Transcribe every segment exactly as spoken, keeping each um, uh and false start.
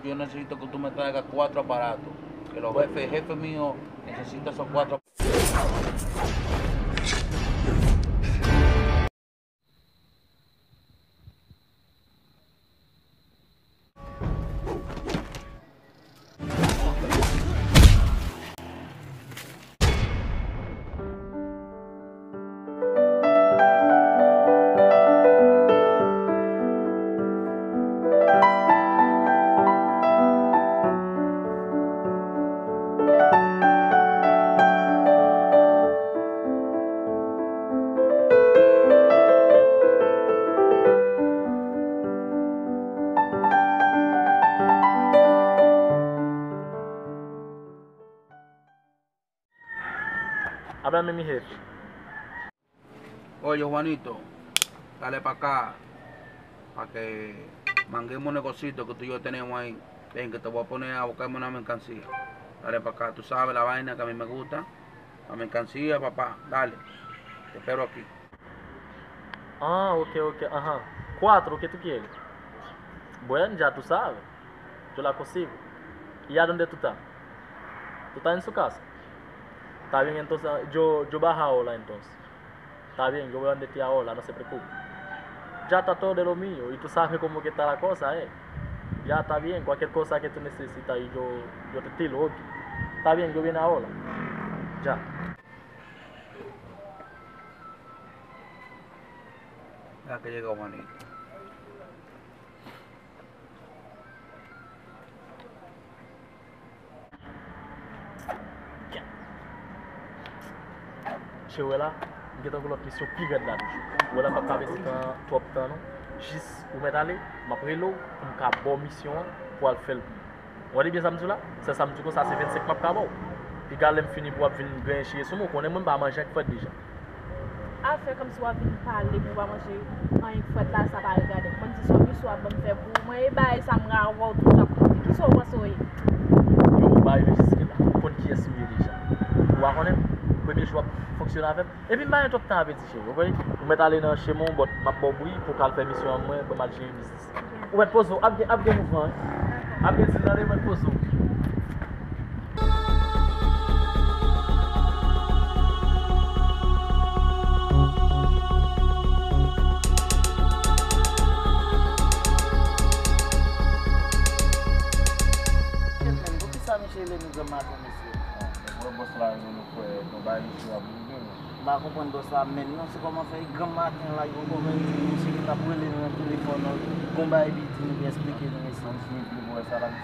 Yo necesito que tú me traigas cuatro aparatos. Que los jefes, jefe mío, necesita esos cuatro. Háblame, mi jefe. Oye, Juanito, dale pa' acá, para que manguemos un negocito que tú y yo tenemos ahí. Ven, que te voy a poner a buscar una mercancía. Dale pa' acá, tú sabes la vaina que a mí me gusta. La mercancía, papá, dale. Te espero aquí. Ah, ok, ok, ajá. Cuatro, ¿qué tú quieres? Bueno, ya tú sabes. Yo la consigo. ¿Y a dónde tú estás? ¿Tú estás en su casa? Está bien, entonces, yo, yo bajo ahora entonces. Está bien, yo voy donde ti ahora, no se preocupe. Ya está todo de lo mío, y tú sabes cómo que está la cosa, eh. Ya está bien, cualquier cosa que tú necesitas, y yo, yo te tiro, ok. Está bien, yo viene ahora. Ya. Deja que llegue Juanito. Che, wè la, m gentan gen lòt misyon pi rèd la toujou. Wè la, m p ap ka pèdi tan, twòp tan non. Jis ou mèt ale, m ap rele w pou m ka ba w misyon an pou w al fè l pou mwen. Ou tande byen sa m di w la? Sèl sa m di w konsa, se vennsenk m ap ka ba w. Piga lè m fini pou w ap vin grenyen chire sou mwen, ou konnen mwen m pa manje ak frèt deja. Al fè kòmsi w ap vin pale pou w pa manje anyen k frèt la, sa pa regade m. Mwen m di se yon misyon w ap ban m fè pou ou. Mwen e bagay sa m ravè w tout sa pou mwen. Kisa w panse w ye? Yo, ou pa rive jiske la. Ou konn kiyès ou ye deja. Ou pa konnen m? Premye jou w ap fonksyone avè m. Epi m pa gen twòp tan a pèdi, cheri, w konprann? Ou mèt ale nan chemen w, but m ap ba w bri pou w ka al fè misyon an mwen, ban m al jere biznis. Ou mèt poze w, ap gen, ap gen mouvman, wi. Ap gen dil, tande, ou mèt poze w. Kèt, men, poukisa misye rele nou granm maten, mesye? Mwen, bòs la rele nou, frè, nou bay misye ap rive, men. M pa konprann bòs la menm non, se kòman fè granm maten la, yo konvenn di misye ki t ap rele nou nan telefòn nan, gon bagay li di nou, li eksplike nou, mesye. Misye vle pou wè sa l ap di.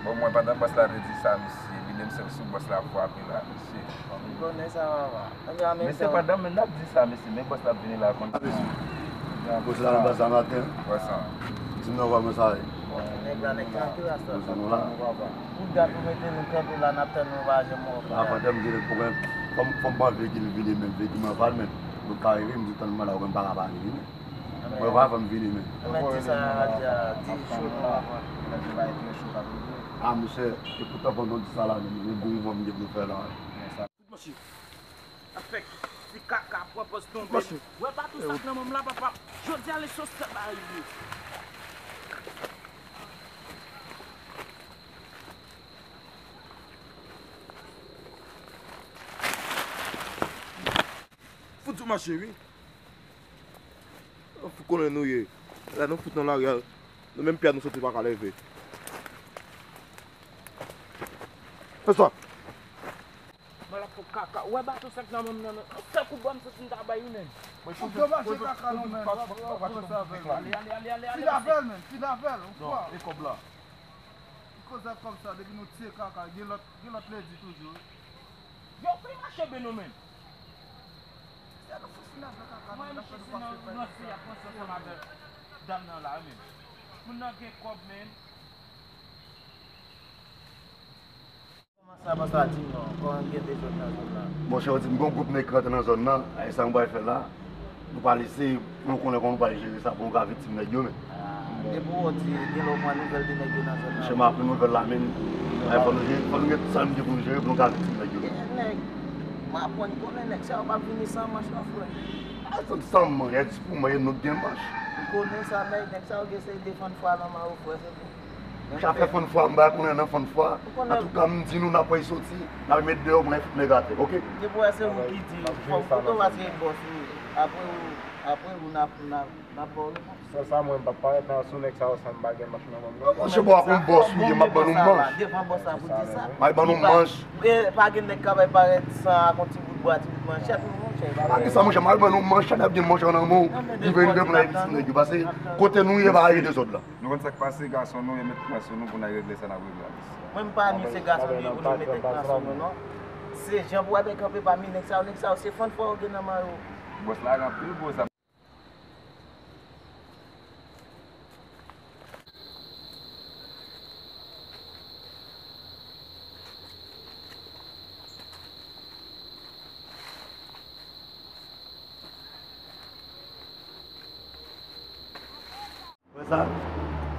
Bon, mwen, pandan bòs la te di sa, mesye, vide m sèl sou bòs la frape la, mesye. M konnen sa, papa. Ebyen, an menm tan. Men sepandan, men n ap di sa, mesye, men bòs la ap vini la, konn sa. Mesye. Bòs la nan baz la maten. Wè sa. Di m nan kòman sa ye. Nèg la, nèg kanpe la, sa. Bòs la nou la. Pou dat ou mete nou kanpe la, n ap tann nou, pa janm wè w. Avan dèm vini, fò m, fò m pran veyikil vini menm, veyikil mwen pa l menm. Mwen ka rive, m di tann mwen la, ou menm pa ka pa vini menm. Mwen pa fè m vini menm. Mwen di sa, di cho nou avan. Lè nou bay trè cho k ap rive. A, monchè, e poutan pandan w di sa la menm, e gon mouvman m gen pou m fè la. Tout mache. Afèk ti kaka pran pòz tonbe. Mache. Wè bato sa k nan men m la, papa. Jodi a, leson sa va rive. Fout sou mache, wi. Ou fout konnen nou ye. La nou fout nan lari a. Nou menm pye a nou sote pa ka leve. Fè sa. Malafò kaka. Ou wè bato sa k nan men m nan, non? Sèl kout bwa m santi m ta bay wi menm. Fout gwo mache kaka nan men l. W ap, w ap, w ap fè sa avè l. Ale, ale, ale, ale, ale. Fini avè l, menm. Fini avè l. Ou kwè? E kòb la. Ki koze ak kòb sa, depi nou tiye kaka, gen lòt, gen lòt ledi toujou. Yo, fè mache ben nou menm. Se nou fout fini avè kaka, nou ta fè nou pase fè. Mwen, misye se nan ranse y ap ranse ansanm avèk dam nan la, wi menm. Moun nan gen kòb, menm. Kòman sa, bòs la, di m non, kòman gen dezòd nan zòn nan? Monchè, ou di m gon gwoup nèg ki rantre nan zòn nan, e sa nou pral fè la, nou pral eseye pou nou konnen kòman nou pral jere sa, pou nou ka viktim nèg yo, men. Ah, depi w di, gen lè w pran nouvèl de nèg yo nan zòn nan. Monchè, m ap pran nouvèl la, men. Fò nou jere, fò nou gen tout sa nou gen pou nou jere, pou nou ka viktim nèg yo, men. Nèg, m aprann konnen nèg sa yo p ap vini san manch non, frè. A, san, san manch, e di pou mwen, nou gen manch. M konnen sa, nèg, nèg sa yo gen se defann fwa nan mayo, frè, se tou. Monchè, afè fann fwa, m pa konnen nan fann fwa. Antouka, m di nou, n ap wè y soti, n ap met deyò pou n al fout nèg atè, oke? Depi w wè se ou ki di, fò m kote w, paske bòs ou, apre ou, apre ou, n ap, n ap, n ap ba w repons. Sèl sa, mwen, m p ap parèt nan sou nèg sa yo san m pa gen manch nan men m, non. Monchè, bò, a kon bòs ou ye, m ap ban nou manch. Devan bòs la pou di sa. M ap ban nou manch. E, pa gen nèg k ap parèt san ak yon ti bout bwa, ti bout manchèt, non, monchè. Pa gen sa, monchè, m ap ban nou manch, n ap gen manch nan men w. Li vin de pou n al epi ti nèg yo, paske kote nou ye, pa gen dezòd la. Nou konn sa k pase, gason nou ye, met pran sou nou pou n al regle sa n ap regle a isi. Mwen, m pa ni se gason nou ye pou nou mete pran sou nou, non. Se jan pou w ap kanpe pami nèg sa yo, nèg sa yo, se fann fwa yo gen nan men yo. Bòs la gen anpil gwo zam. Wè sa?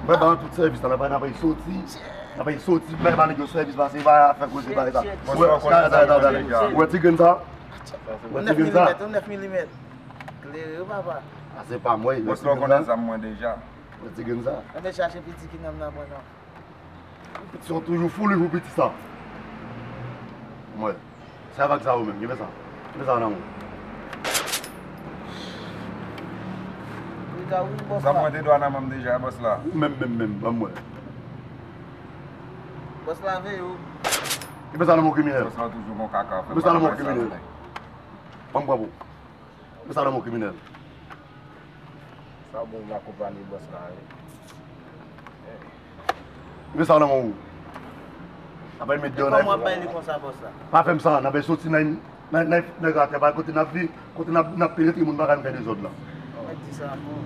Mwen ba nou tout sèvis la, n ap, n ap soti, n ap soti, mwen ba nèg yo sèvis, pase pa fè koze, pa sa. Wè, gade, gade, gade. Wè ti grenn sa? Wè ti grenn sa? Nèf milimèt, nèf milimèt. Klere, papa. A, se pa mwen, wè ti grenn sa? Bòs la konnen zam mwen deja. Wè ti grenn sa? Ann al chache piti ki nan nan pran nan. Piti sa toujou foolish pou piti sa. Mwen. Sa vag sa ou menm, ki fè sa? Ki fè sa nan ou? Sa mwen te dwa nan manm deja, bòs la. Ou menm, menm, menm, ban mwen. Bòs la veye ou. Ki fè sa nan mon kriminèl? Bòs la toujou bon kaka. Ki fè sa nan mon kriminèl? Ban m pran pou. Ki fè sa nan mon kriminèl? Sa bon, m akonpanye bòs la, wi. Men sa nan men w. N ap met deyò nan. Kòman w ap bay li konsa, bòs la? Pa fè m sa, n ap soti nan, nan, nan, nan atè, pa kote n ap viv, kote n ap, n ap penetre, moun pa ka vin fè dezòd la. Mwen di sa ankò.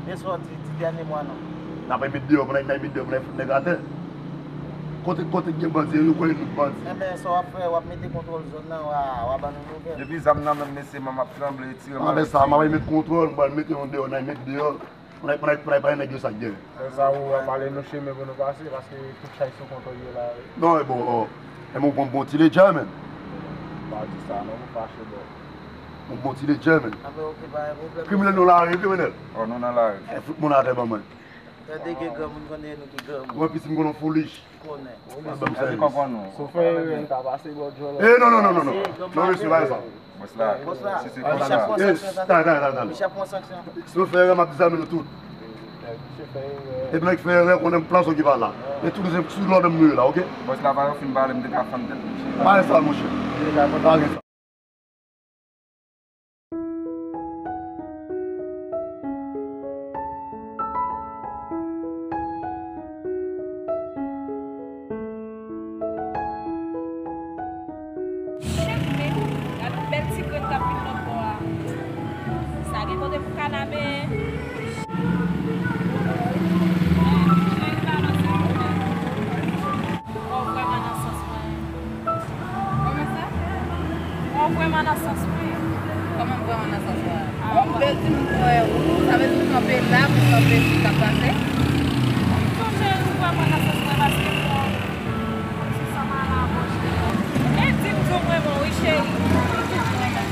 Men sa w di, di dènye mwa non. N ap met deyò, n ap met deyò, n ap fout nèg atè. Kote, kote gen bandi, nou konnen tout bandi. Enben, sa w ap fè, w ap mete kontwòl zòn nan, w a, w a ban nou nouvèl. Depi zam nan menm, mesye, m ap tranble, tire m. Pa fè sa, m ap met kontwòl, m pral mete yon deyò, n ap met deyò. Pou n al, pou n al, pou n al pale nèg yo sa k gen. Sèl sa ou ap pale nou chemen pou nou pase, paske tout chay sou kontwòl yo la, wi. Non, e bon, oh. E mwen bon, bon ti ledjè, men. Pa di sa, non, pou fache, bro. Mwen bon ti ledjè, men. Anben, oke, pa gen pwoblèm. Kriminèl nou lari, wi, kriminèl. Oh, nou nan lari. E fout moun atè ban mwen. Tande gen granmoun, konnen nou ki granmoun. Mwen piti m konnen foolish. Konnen. Èske w konprann nou? Si w fè erè, n ka pase bò djòlè. Eh, non, non, non, non, non. Non, mesye, pa sa. Bòs la, si se konsa. Tande, tande, tande. Si w fè erè, m ap dezame nou tout. Epi lè w fè erè, konnen m plan sa ki pa la. Men tout se sou lòd m nou ye la, oke? Bòs la, pa yo fin pale, m te ka fann tèt misye. Pa gen sa, monchè. Pa gen sa. Shit, men, gade yon bèl ti grenn k ap vin lòt bò a. Sa gen kote pou kanabe. Cheri, balance. Ou vrèman nan sans mwen. Kòman sa? Ou vrèman nan sans mwen. Kòman m vrèman nan sans mwen? Ah, yon bèl timoun frè ou, sa vle di ou kanpe la pou kanpe sou sa k pase? M sonje ou vrèman nan sans mwen paske bon, ti sa m ala bò cheri. E di m di w mwen bon wi cheri.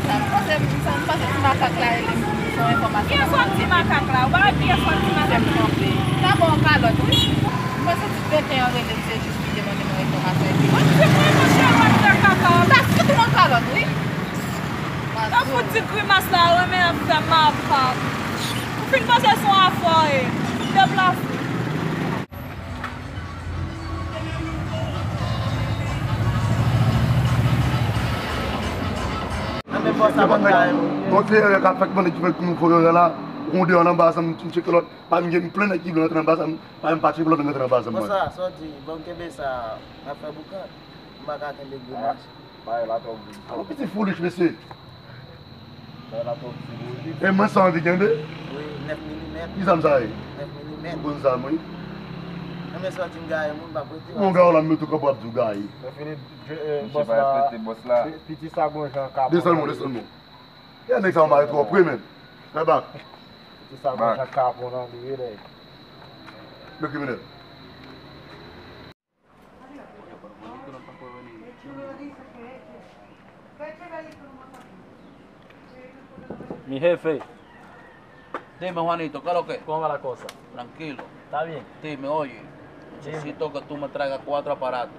Sa m panse, sa m panse ti makak la rele m se yon enfòmasyon. Kiyès w ap di makak la? Ou pa wè kiyès w ap di makak la? Se m kanpe. Sa bon kalòt wi. Mwen santi Beten an rele m, se jis li te mande mwen enfòmasyon epi. Mwen di mwen, monchè, w ap fè kaka. Sa fout mwen kalòt, wi. Nan fout ti grimas la, renmen ap fè m ap ap. Ou fin panse se yon afè w ye. Deplase. Anben, bòs la, ban m kare m. Bon, se erè k ap fèt, mande ki fè nou fè erè la. Ou deyò nan anba sa, m tcheke lòt. Pa m gen plen nèg ki vle rantre nan anba sa, m pa menm pa tcheke lòt nèg rantre nan anba sa, mwen. Bòs la, sa w di, ban m kenbe sa, n ap fè boukan. M pa ka kenbe gwo manch. Bagay la twò gwo. Alò, piti foolish, mesye. Bagay la twò gwo. E mwen sa anvi kenbe? Wi, nèf milimèt. Ki zam sa ye? Nèf milimèt. Bon zam, wi. Nan men sa w di m gaye, moun pa prete. Bon, gaye la, m met ou kanpe w ap di w gaye. Mwen fini, eh, bòs la. Piti sa gon jan ka. Desann mwen, desann mwen. Ya nèg sa yo mare twò pre, men. Fè bak. Piti sa gon jan ka pran nan li, wi, nèg. Men kriminèl. Mi jefe. Dime, Juanito, ¿qué es lo que? ¿Cómo va la cosa? Tranquilo. ¿Está bien? Dime, oye. Necesito que tú me traigas cuatro aparatos.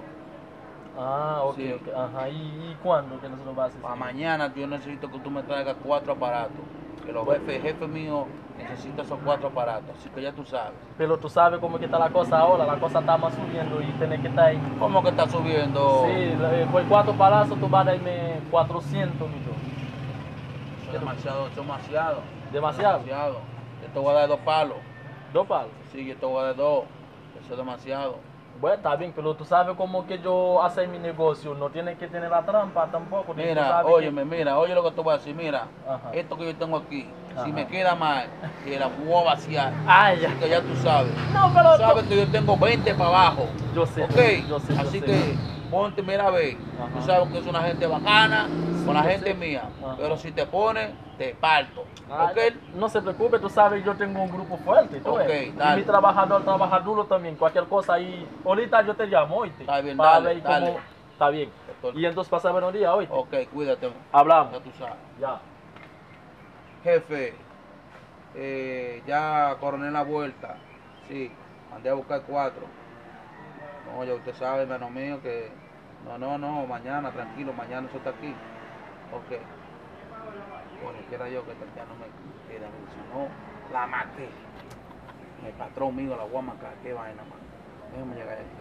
Ah, ok, sí, ok. Ajá. ¿Y, y cuándo que nosotros va a hacer? Para mañana yo necesito que tú me traigas cuatro aparatos. Que los jefes, jefe mío necesita esos cuatro aparatos. Así que ya tú sabes. Pero tú sabes cómo que está la cosa ahora. La cosa está más subiendo y tiene que estar ahí. ¿Cómo que está subiendo? Sí, la- eh, por cuatro palazos tú vas a darme cuatrocientos millones. Eso es demasiado, eso es demasiado. ¿Demasiado? Demasiado. Yo te voy a dar dos palos. ¿Dos palos? Sí, yo te voy a dar dos. Eso es demasiado. Bueno, está bien, pero tú sabes cómo que yo hacer mi negocio. No tiene que tener la trampa tampoco. Tú sabes que Mira, óyeme, mira, oye lo que te voy a decir. Mira, ajá, esto que yo tengo aquí, si me queda mal, te la voy a vaciar. Ay, así que ya tú sabes. No, pero tú sabes que yo tengo veinte para abajo. Yo sé, ¿ok? Yo sé, yo sé. Así que ponte, mira, ve. Ajá. Tú sabes que es una gente bacana con la gente mía. Sí, yo sé. Ajá. Pero si te pones, te parto. Ah, ¿ok? No se preocupe, tú sabes, yo tengo un grupo fuerte, tú ves. Ok, dale. Y mi trabajador trabaja duro también. Cualquier cosa ahí, ahorita yo te llamo, ¿oíste? Está bien, dale, dale. Está bien. Doctor. Y entonces pasa buenos días, ¿oíste? Ok, cuídate. Hablamos. Ya tú sabes. Ya. Jefe, eh, ya coroné la vuelta. Sí, mandé a buscar cuatro. No, ya usted sabe, hermano mío, que no, no, no, mañana, tranquilo, mañana eso está aquí. Ok. Bueno, quiera yo que ya no me queda, si no, la maté. El patrón mío, la voy a matar, qué vaina, mano. Déjame llegar aquí.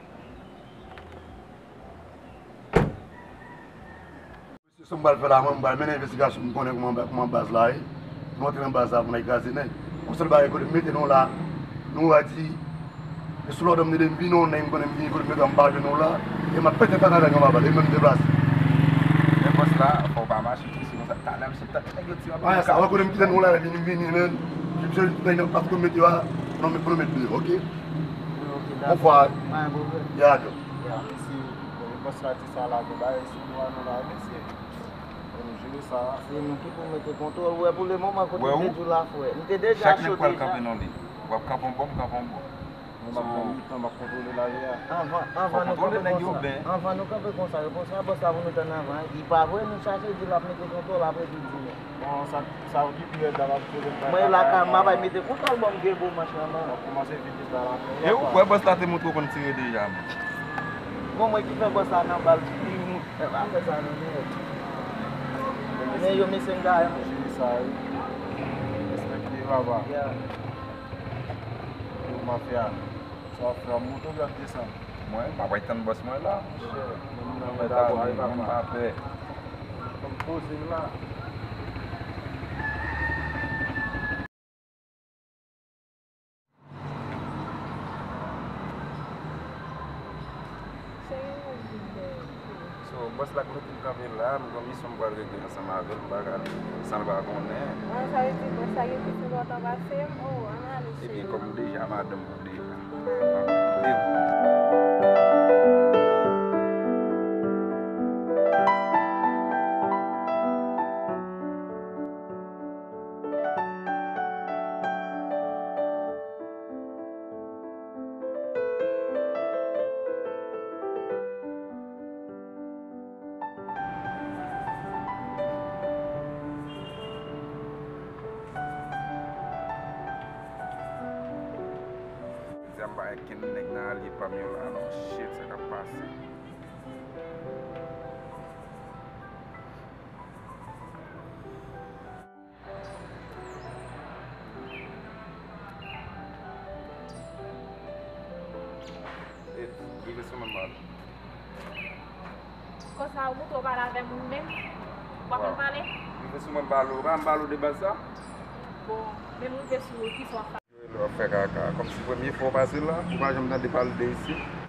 Se sa m pral fè la, mwen, m pral mennen envestigasyon pou m konnen kòman, kòman baz la ye. M antre nan baz la pou n al kraze nèg. Yon sèl bagay, kote m mete nou la, nou va di, e sou lòd m de m vini, yon nèg m konnen m vini, kote m mete m pa jwenn nou la, e m ap pete tèt anba nèg anba bal, e m menm deplase. Men bòs la, fò w pa mache tou, sinon sa talè m sot tèt nèg yo ti ap. Anyen sa, wè kote m kite nou la, vini, vini, men. M chèche tout nèg nan plas kote m mete yo a, pou nou met, pou nou met deyò, oke? Bonswa. Ya, yo. Ya, mesi. Bòs la di sa la, gen bagay sou nou a, nou la, mesi. Bon, nou jere sa. Se nou ki pou mete kontwòl. Ou wè pou le moman kote te di w la, frè. M te deja cho deja. Chak nèg pral kanpe nan li. W ap kanpe yon bò, m kanpe yon bò. Mwen m ap pran mitan, m ap kontwole lari a. Anvan, anvan nou kanpe konsa. Anvan nou kanpe konsa, yo konsa, bòs la pou nou tann anvan. Li pa vre, nou chache di l ap mete kontwòl, apre li di nou. Bon, sa, sa w ki pi rèd la, m ap koze m bay. Mwen lakay m, m ap bay mete kontwòl, bon, m gen gwo manch nan men. W ap kòmanse vin deja la. E ou kwè bòs la te montre w konn tire deja, men? Bon, mwen ki fè bòs la nan bal. Fè pa fè sa non, men. Men yo, mesye, m gaye, mwen. Jere sa, wi. Respekte, papa. Ya. Yo, mafya. Sa w ap fè, w ap monte oubyen w ap desann? Mwen, m ap tann bòs mwen la. Monchè, mwen menm nan mwen dabò, wi, papa. Mwen pa pè. Fò m poze m la. So, bòs la k mete m kanpe la, m gon misyon m pral regle ansanm avè l, m pa ka ale san l pa konnen. Ah, sa vle di bòs la gen plis enpòtan pase m? Oh, ann ale, cheri. Ebyen, kòm m deja madanm ou deja. Ann ale. Jodi a m pa gen kenn nèg nan alye pa m yo la non. Shit, sa k ap pase? Rive sou mwen, m pale. Konsa, ou montre w pale avè moun menm? Ou pa konn pale? Rive sou mwen, m pale. Ou pa m pale de baz sa? Bon, menm rive sou ou, kisa w ap fè? Lè w ap fè kaka, kòmsi premye fwa w pase la, ou pa janm tande pale de isit.